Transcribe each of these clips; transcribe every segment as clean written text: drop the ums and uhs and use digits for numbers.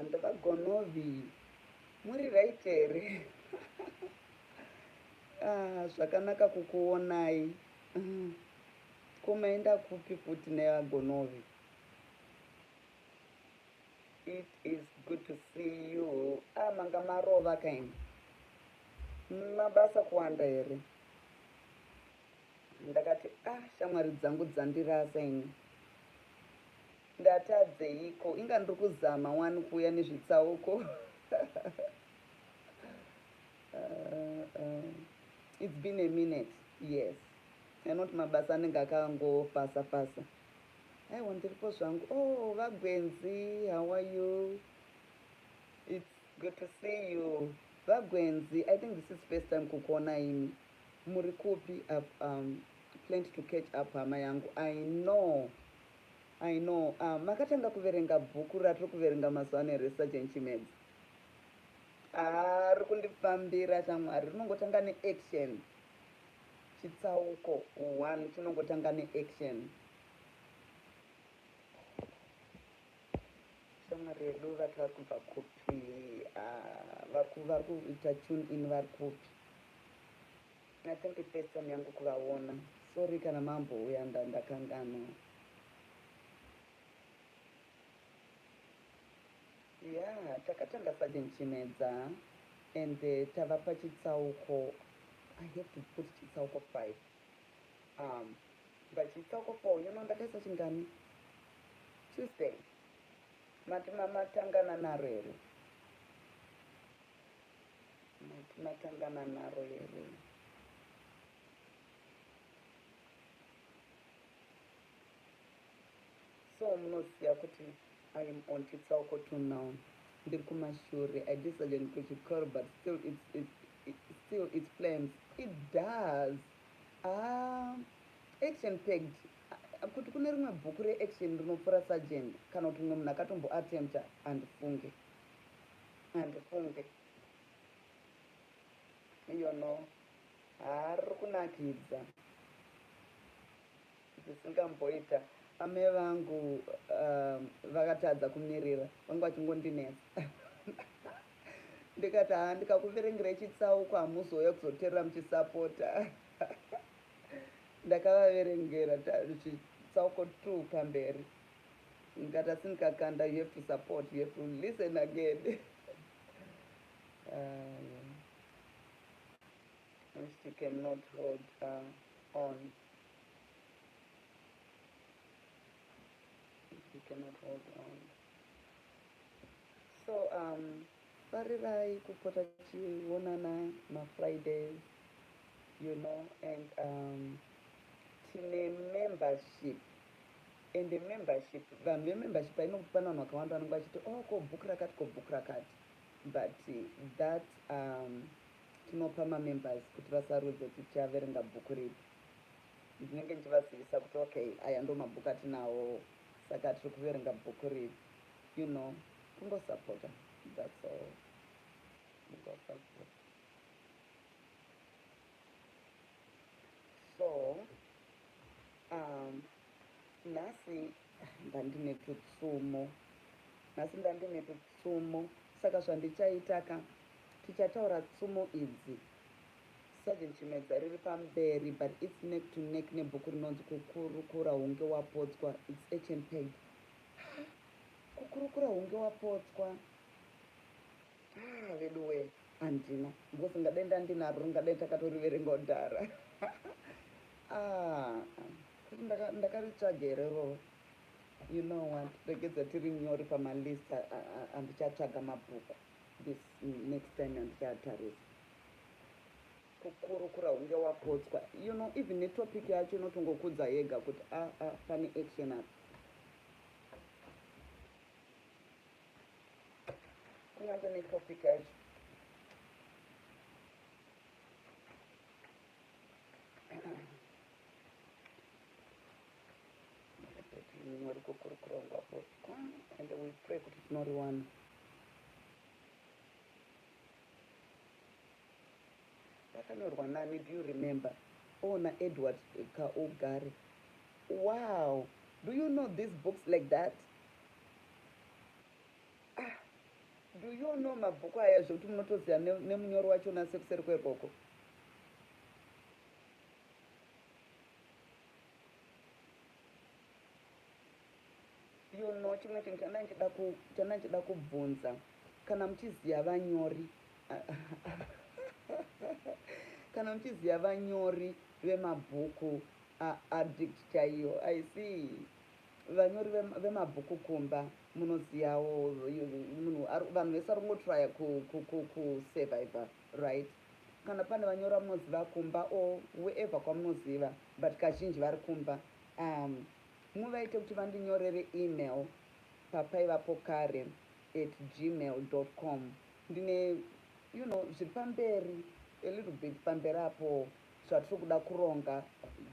Ndavagonovi muri right here? Ah, zvakanaka kukuonai. Ko maenda kupi futi nevagonovi? It is good to see you. Ah, manga marova kaini. Mabasa kuwanda here? Ndakati ah, shamwari dzangu dzandirasa ini. Ndatadzeiko? Inga ndiri kuzama wani kuuya nezvitsauko. It's been a minute. Yes. Anoti mabasa anenge akangopasa pasa. Aiwa ndiripo zvangu. Oh, vaGwenzi, how are you? It's good to see you. VaGwenzi, I think this is first time kukuona imi. Muri kupi? I've planned to catch up hama yangu. I know. I know. Makatanga kuverenga bhuku ratiri kuverenga mazuva ano here Sergeant Chimedza? Ah, riri kundifambira shamwari. Rinongotanga neaction. Chitsauko 1 chinongotanga neaction. Shamwari yedu vati vari kubva kupi? Ah, vari kuita tune in vari kupi? I think it's first time yangu kuvaona. Sorry kana mambouya ndakanganwa. Yeah, takatanga Sergeant Chimedza and tava pachitsauko. I have to put chitsauko 5. But chitsauko 4, you know, ndakaisa chingani? Tuesday. Mati matangana naro here? Mati matangana naro here? So munoziva kuti I am on chitsauko 2 now. Ndiri kumashure. I did Sergeant kuchikoro, but still still it flames. It does. Ah, action packed. Kuti kune rimwe bhuku reaction rinopfuura Sergeant kana kuti mumwe munhu akatomboattempta handifunge. Handifunge. You know, haari kunakidza zvisingamboita. Amai vangu vakatadza kumirira, vanga vachingondinetsa. Ndikati haa ndikakuverengerai chitsauko hamuzouya kuzoteerera muchisapota. Ndakavaverengera chitsauko 2 pamberi. Ndikati asi ndikakanda you have to support, you have to listen again. Which you cannot hold on. You cannot hold on. So farirai kupota tichionana maFridays, you know, and tine membership. And the membership, vanhu vemembership ainokuti pane vanhu vakawanda vanenge vachiti oh ko bhuku rakati ko bhuku rakati, but that tinopa mamembers kuti vasarudze kuti tichaverenga bhuku ripi. Ndinenge ndichivazivisa kuti okay, aya ndo mabhuku atinawo, saka tiri kuverenga bhuku ripi, you know, kungosapota, that's all. Kungosapota. So nhasi ndandine tutsumo, nhasi ndandine tutsumo, saka zvandichaita ka, tichataura tsumo idzi. Sergeant Chimedza riri pamberi, but it's neck to neck nebhuku rinonzi Kukurukura Hunge Wapotswa. It's action packed. Kukurukura Hunge Wapotswa. Ah, veduwe, handina, because ngadai ndandinaro ringadai takatoriverenga kudhara. Ah, kuti ndakaritsvaga here roro? You know what, regedza tiri nyori pamalist andichatsvaga mabhuku this next time andichatarisa. Kukurukura Hunge Wapotswa, you know, even netopic yacho inotongokudza yega kuti ah, ah, pane action apa. Kunyange netopic yacho. Nyori Kukurukura Hunge Wapotswa, and we pray kuti tinoriwana. Rakanyorwa nani? Do you remember? Oh, naEdward Kaugare. Wow, do you know these books like that? Ah, Do you know mabhuku aya zvekuti munotoziva nemunyori wachona sekuseri kwerwoko? You know, chimwe chinhu chandanga ndichida kubvunza, kana muchiziva vanyori, kana muchiziva vanyori vemabhuku, addict chaiyo, I see vanyori vemabhuku kumba munozivawo munhu, vanhu vese vari kungotrya kusurviva, right? Kana pane vanyori vamunoziva kumba or wherever kwamunoziva, but kazhinji vari kumba, muvaite kuti vandinyorere email papaivapokare@gmail.com. Ndine zviri pamberi, a little bit pamberi apo, zvatiri kuda kuronga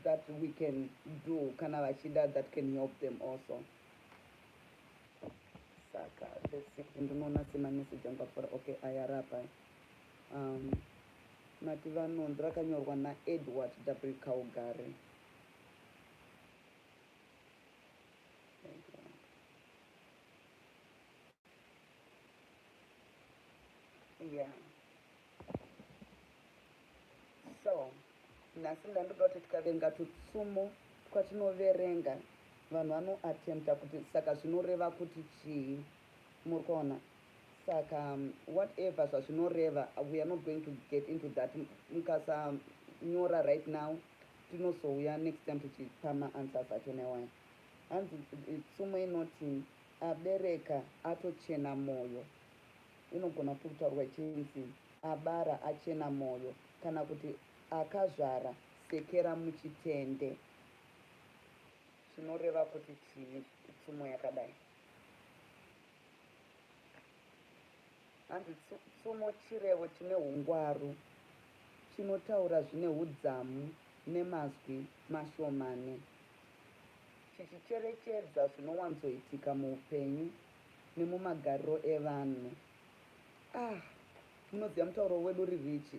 that we can do kana vachida, that can help them also. Saka let's see kuti ndinoona semameseji angu apfuura. Okay, aya rapa mati vanonzi rakanyorwa naEdward W Kaugare. Yeah, so nhasi ndandoda kuti tikaverenga tutsumo twatinoverenga, vanhu vanoattempta kuti saka zvinoreva kuti chii. Muri kuona? Saka whatever zvazvinoreva, we are not going to get into that. Mukasanyora right now, tinozouya next time tichipa maanswers acho newaya. Hanzi tsumo inoti abereka atochena mwoyo. Inogona futi kutaurwa ichinzi abara achena mwoyo, kana kuti akazvara sekera muchitende. Zvinoreva kuti chii tsumo yakadai? Hanzi tsumo chirevo chine ungwaru, chinotaura zvine udzamu nemazwi mashomane, chichicherechedza zvinowanzoitika muupenyu nemumagariro evanhu. Ah, munoziva mutauro wedu uri rich,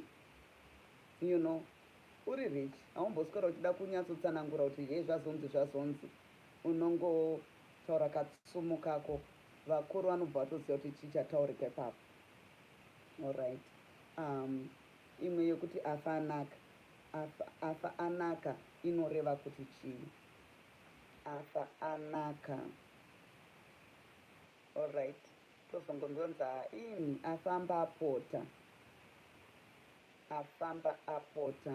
uri rich. Haumboswera uchida kunyatsotsanangura kuti ye zvazonzi zvazonzi. Unongotaura katsumo kako, vakuru vanobva vatoziva kuti chii chataurika ipapo. Allright, imwe yekuti afa anaka, afa anaka inoreva kuti chii? Afa anaka. Allright, tozongonzonza ini afamba apota, afamba apota.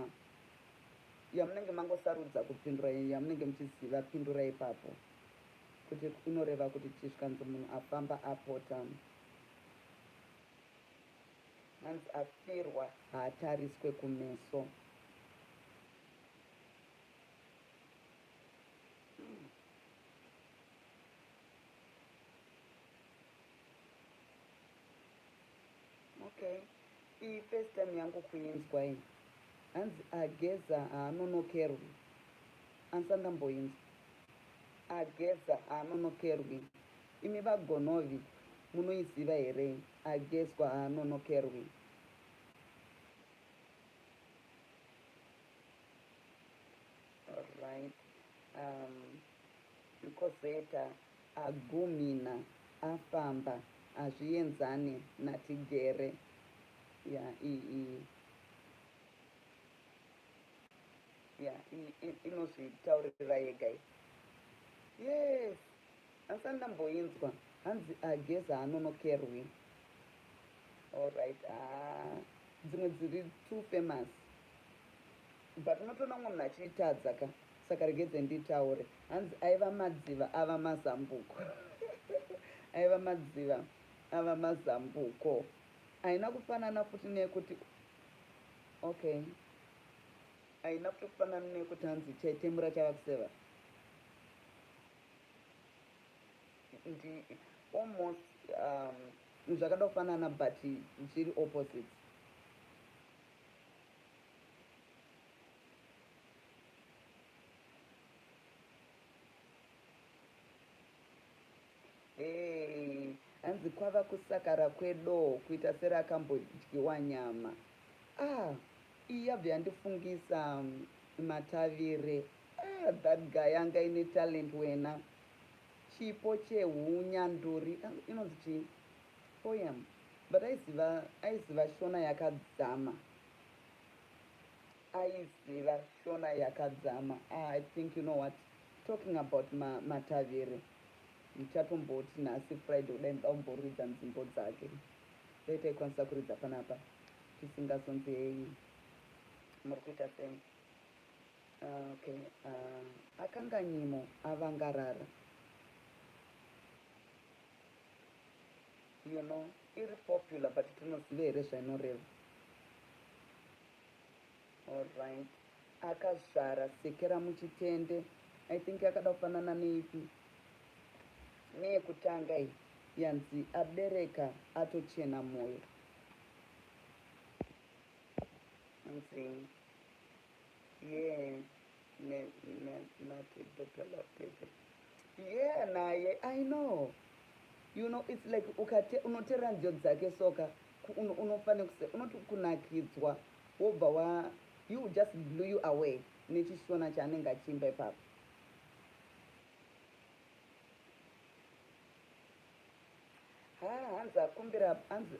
Yamunenge mangosarudza kupindura, yamunenge muchiziva, pindura ipapo kuti inoreva kuti chii. Zvikanzi munhu afamba apota. Hanzi afirwa haatariswe kumeso. Okay, iyi first time yangu kuinzwa iyi. Hanzi ageza haanonokerwi. Andisandamboinzwa ageza haanonokerwi. Imi vagonovi munoiziva here agezwa haanonokerwi? Alright, kozoita agumina afamba hazvienzane natigere. Ya, iyi, ya, inozvitaurira yega iyi. Yes, handisati ndamboinzwa. Hanzi ageza haanonokerwi. Allright, ah, dzimwe dziri too famous, but unotoona mumwe munhu achiitadza ka. Saka regedze nditaure. Hanzi aiva madziva ava mazambuko, aiva madziva ava mazambuko. Haina kufanana futi nekuti, okay, haina futi kufanana nekuti hanzi chaitemura chava kuseva. Ndi almost zvakada kufanana, but zviri opposite. Hey, hanzi kwava kusakara kwedoo kuita serakambodyiwa nyama. Ah, iyi yabva yandifungisa Matavire. Ah, that guy anga ine talent wena, chipo chehunyanduri. Ah, inonzi chii poem? But aiziva aiziva Shona yakadzama. Aiziva Shona yakadzama. Ah, I think you know what, talking about ma, Matavire, ndichatomboti nhasi Friday kudai ndoda kumboridza nzimbo dzake. Dai taikwanisa kuridza panapa tisingazonzi hei muri kuita sei. Ah, okay. Uh, akanga nyimo avangarara. You know, iri popular but tinoziva here zvainoreva? Alright. Akazvara sekera muchitende. I think yakada kufanana neipi? Neyekutanga iyi yanzi abereka atochena moyo. Hanzi yeah ne ne nati Dr. Love Tete. Yeah naye I know. You know it's like ukate unoterera nziyo dzake soka unofanira unoti kunakidzwa wobva wa you just blew you away nechishona chaanenge achiimba ipapo. Haa hanzi akumbira hanzi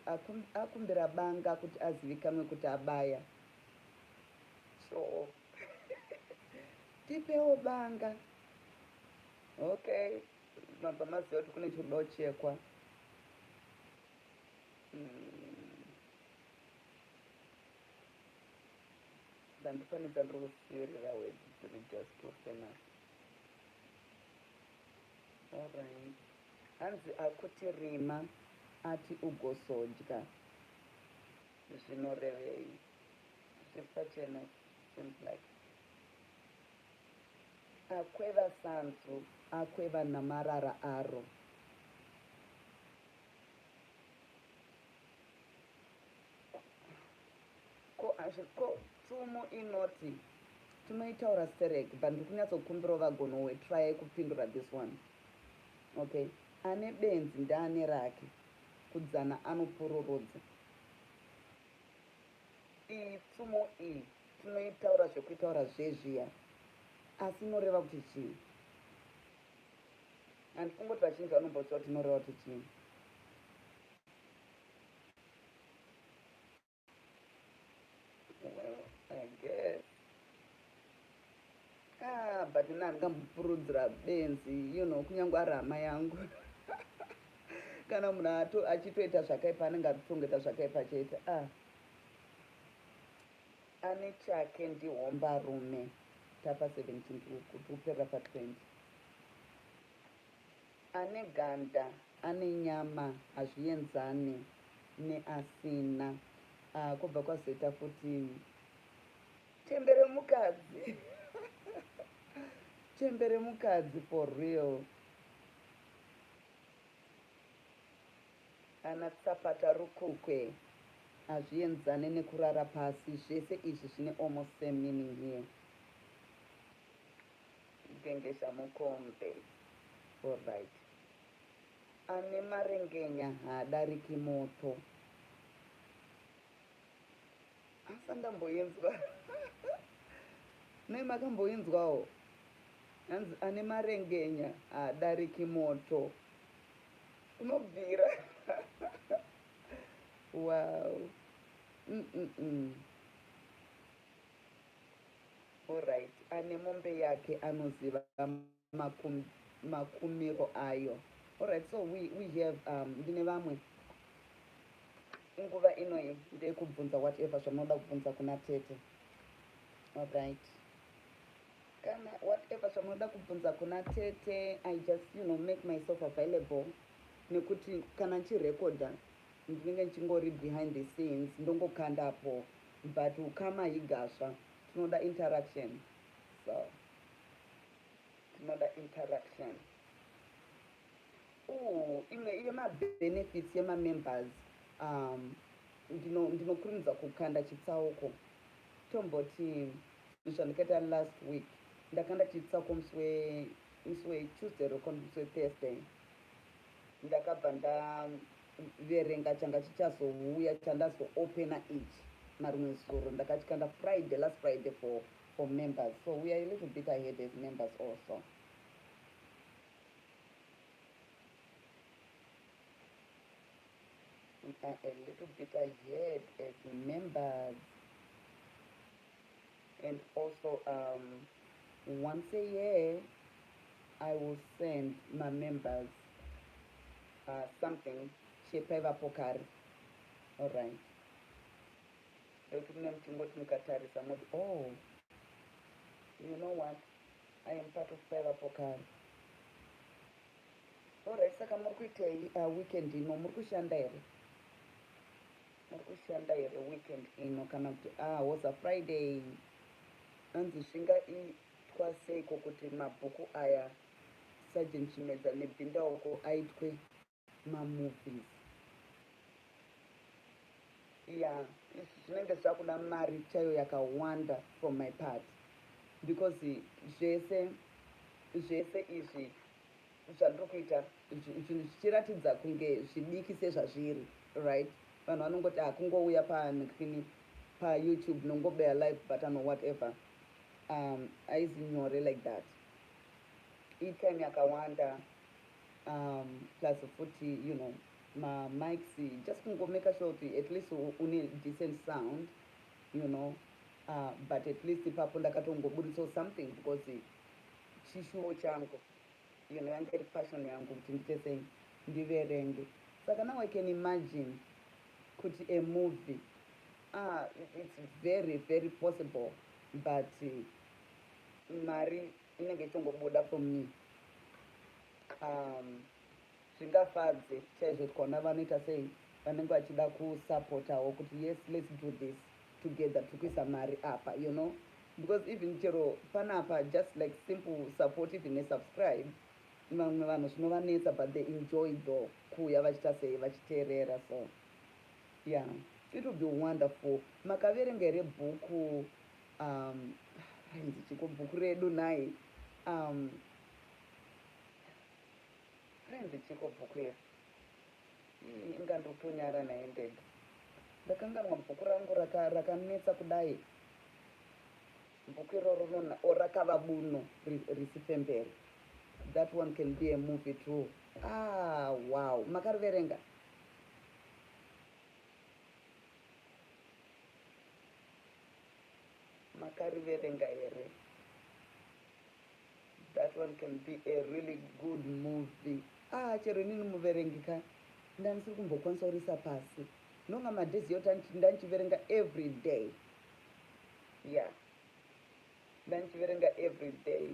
akumbira banga kuti azivikanwe kuti abaya. Sure. Tipewo banga. Okay. Mabva maziva kuti kune chiri kuda kuchekwa. Mm. Ndandipane dzandiri kusiyirira wedzi dziri just too famous. Alright. Hanzi akuti rima ati ugosodya. Zvinorevei? Zviri pachena seems like. Akweva sanzu akweva namarara aro. Ko ko tsumo inoti tinoitaura sterek but ndiri kunyatsokumbirawo vagonowe try kupindura this one. Okay. Ane benzi ndaane rake. Kudzana anopururudza. Iyi tsumo iyi tinoitaura zvekuitaura zvezviya asi inoreva kuti chii? Handifungi kuti vazhinji vanomboziva kuti inoreva kuti chii. Well, I guess. Ah, but ini handingambopurudzira benzi, you know, kunyange ari hama yangu. Kana munhu achitoita zvakaipa anenge achitongoita zvakaipa chete. Ah. Ane chake ndihombarume. Tapa 17 tikuperera pa 20. Ane ganda ane nyama hazvienzane neasina. Ah, kwobva kwazoita futi chembere mukadzi. Chembere mukadzi for real. Ana tsapata rukukwe hazvienzane nekurara pasi zvese izvi zvine almost same meaning here. Gengesha mukombe. Alright. Ane marengenya haadariki moto. Asa ndamboinzwa. Nei makamboinzwawo? Hanzi ane marengenya haadariki moto. Unobvira. Wow. Mm -mm -mm. Alright. Ane mombe yake anoziva makumiro ayo. Alright, so we have ndine vamwe nguva inoyi ndeyekubvunza whatever zvamunoda kubvunza kuna tete. Alright. Kana whatever zvamunoda kubvunza kuna tete, I just make myself available nekuti kana ndichirekodha ndinenge ndichingori behind the scenes ndongokandapo, but ukama higasva tinoda interaction, so tinoda interaction. Imwe yemabenefits yemamembers, ndinokurumidza kukanda chitsauko. Tomboti zvandikaita last week, ndakanda chitsauko musi weTuesday rokona musi weThursday, ndakabva ndaverenga changa chichazouya chandazoopena ichi marimwe zuro. Ndakachikanda Friday, last Friday, for members, so we are a little bit ahead as members also. We are a little bit ahead as members. And also, once a year, I will send my members something chepaivapo kare. Alright. Nekuti mune muchingoti mukatarisa moti, oh, you know what, I am part of paivapo kare. Alright, saka muri kuitei weekend ino? Muri kushanda here? Muri kushanda here weekend ino? Kana kuti woza Friday? Anzi zvingaitwa seiko kuti mabhuku aya Sergeant Chimedza nebhindauko aitwe mamovies? Yeah, zvinenge zvakuda mari chaiyo yakawanda from my part, because zvese zvese izvi zvandiri kuita, zvinhu zvichiratidza kunge zvidiki sezvazviri, right? Vanhu vanongoti hakungouya pankini paYouTube nongobeya live button or whatever. Haizi nyore like that. Itime yakawanda, plus futi mamics, just kungomake sure kuti at least une decent sound, but at least ipapo ndakatongoburitsawo something, because chishuwo changu, yange iri passion yangu kuti ndiite sei, ndiverenge. Saka now I can imagine kuti a movie, it's very very possible, but mari inenge ichongobuda from me. Zvingafadze chaizvo tikaona vanoita sei, vanenge vachida kusapotawo kuti yes, let's do this together, tiri kuisa mari apa, because even chero panapa, just like simple support, even nesubscribe, vamwe vanhu zvinovanetsa, but they enjoy though kuuya vachiita sei, vachiteerera. So yeah, it will be wonderful. Makaverenga here bhuku, rainzi chiko bhuku redu nhai? Rainzi chiko bhuku iri? Ingandotonyara naye ndega, ndakanganwa bhuku rangu rakanetsa kudai. Bhuku iroro rakava buno risifemberi. That one can be a movie too. Ah, wow. Makariverenga? Makariverenga here? That one can be a really good movie. Ah, chero inini muverengi ka, ndandisiri kumbokwanisa kurisa pasi. Nonga madhezi yoti ndandichiverenga every day. Yeah, ndandichiverenga every day.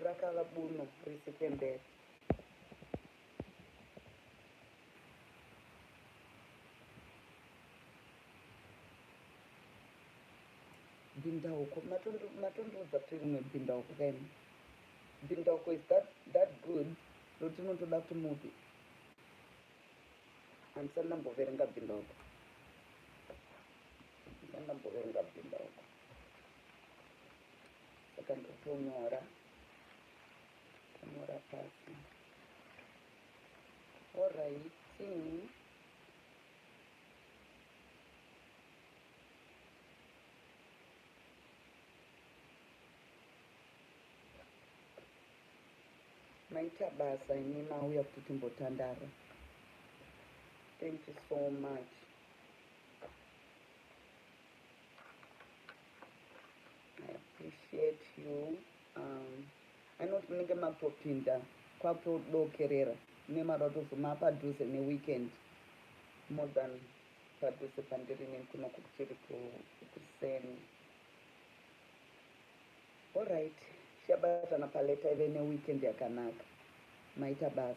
Rakava buno risifemberi. Bhindauko, matondiudza kuti rimwe bhindauko kaini. Bhindauko is that good rokuti inotoda kuti movie. Handisati ndamboverenga bhindauko, handisati ndamboverenga bhindauko, saka ndotonyora, tonyora pasi. Alright. Maita basa imi mauya kuti timbotandara. Thank you so much. I appreciate you. I know kuti munenge matopinda kwakutodokerera, nemada kutozoma padhuze neweekend, more than padhuze pandiri neni kuno kuchiri kuseni. Alright, tichabatana palater. Ive neweekend yakanaka. Maita basa,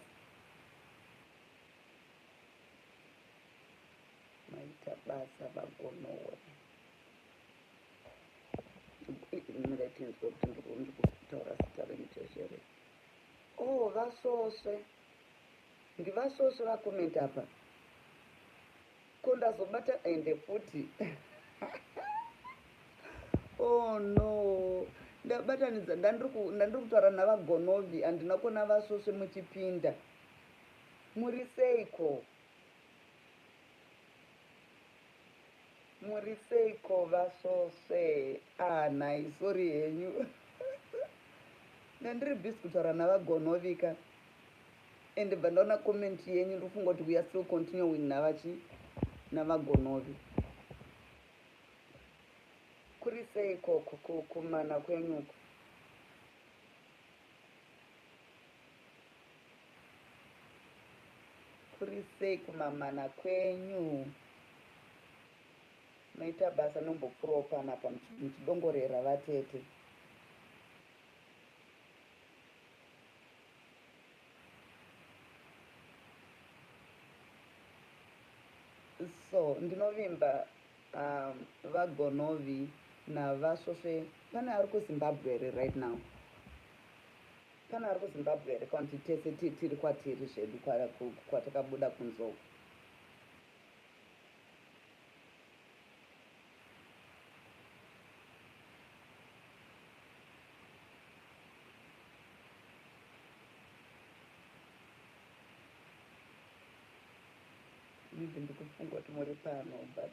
maita basa vagonowe. Ndingatinzwe kuti ndikutaura zita renyu chezhere. Oh, vasosve, ndivasvosve vakomenta apa. Ko ndazobata ende futi. Oh no, ndabatanidza. Ndandiri kutaura navagonovi, handina kuona vasvosve muchipinda. Muri seiko? Muri seiko vasvosve? Ah, nai, sorry henyu, ndandiri busy kutaura navagonovika. Ende bva ndaona comment yenyu ndofunga kuti we are still continuing navachi navagonovi. Kuri sei ikoko kumana kwenyuko? Kuri sei kumamana kwenyu? Maita basa nombopfuurawo panapa muchidongorera vatete. So ndinovimba vaGonovi naVasvosve pane ari kuZimbabwe here right now? Pane ari kuZimbabwe here kana kuti tese tiri kwatiri zvedu kwatakabuda kunze uku? Maybe ndikufunga kuti muri pano, but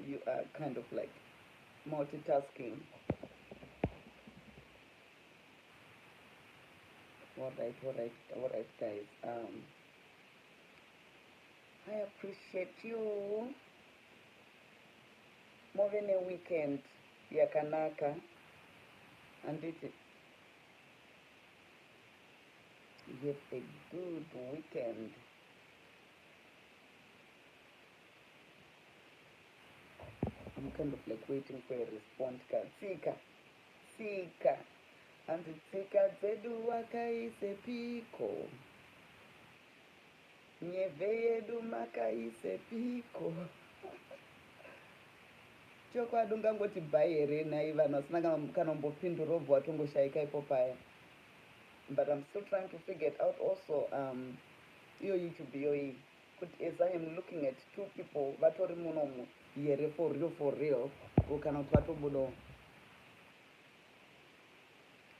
you are kind of like multitasking. All right, guys. I appreciate you. Muve neweekend yakanaka, handiti? Have a good weekend. I'm kind of like waiting for a response. Ka tsika tsika, hanzi tsika dzedu wakaisepiko, nyevhe yedu makaisepiko? Chokwadi ungangoti bye here nhai vanhu vasina kana kumbopindura, obva watongoshayika ipo paya? But I'm still trying to figure it out also. Iyo YouTube iyoyi, kuti as I am looking at two people, vatori munomu here for real, for real, kana kuti vatobudawo?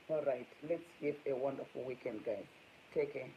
All right, let's have a wonderful weekend, guys. Take care.